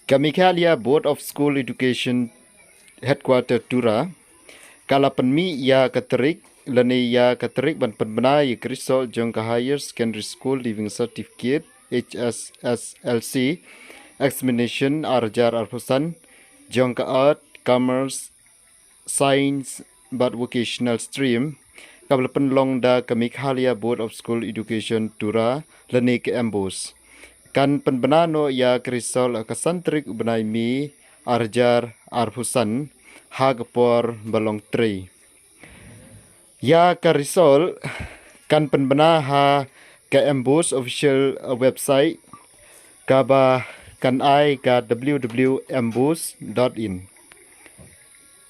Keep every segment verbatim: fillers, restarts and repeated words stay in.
Ka Meghalaya Board of School Education Headquarter Tura ka la pynmih ïa ka tarik lane ïa ka tarik ban pynbna ïa ka result jong ka Higher Secondary School Leaving Certificate, H S S L C, Examination ar hajar arphew san jong ka Art, Commerce, Science bad Vocational Stream kaba la pynlong da ka Meghalaya Board of School Education Tura lane ka MBOSE. Kan pynbna noh ïa ka result ha ka san tarik u bnai May ar hajar arphew san ha ka por ba long trei. Ïa ka result kan pynbna ha ka MBOSE official, uh, website kaba kan ai ka w w w mbose dot in.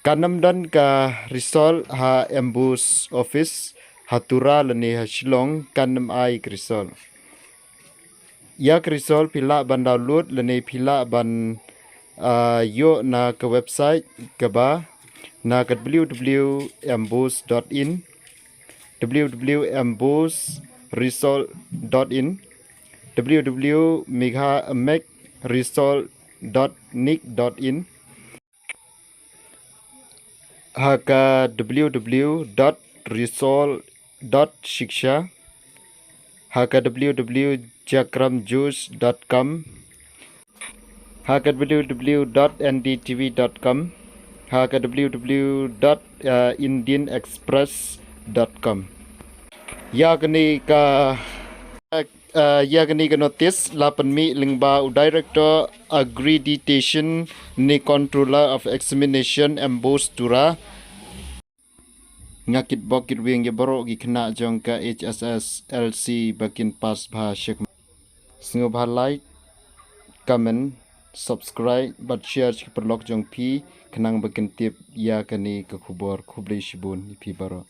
Kan ym don ka result ha MBOSE office ha Tura lane ha Shillong, kan ym ai ka result. Ïa ka result phi lah ban download lane phi lah ban, ah, ïoh na ka website kaba na ka w w w mbose dot in, w w w mbose result dot in, w w w megha meg result dot nic dot in, ha ka w w w dot result dot shiksha, ha ka w w w jakramjosh dot com, ha ka w w w dot n d t v dot com, ha ka w w w dot indian express dot com. Ïa kane ka, uh, ïa kane ka notice la pynmih lyngba u Director Accreditation ne Controller of Examination, MBOSE Tura. Nga kitbok kitwiang ïa baroh ki khynnah jong ka H S S L C ba kin pass bha shek. Sngewbha like, comment, subscribe bad share sha ki paralok jong phi khnang ba kin tip ïa kane ka khubor. Khublei shibun ïa phi baroh.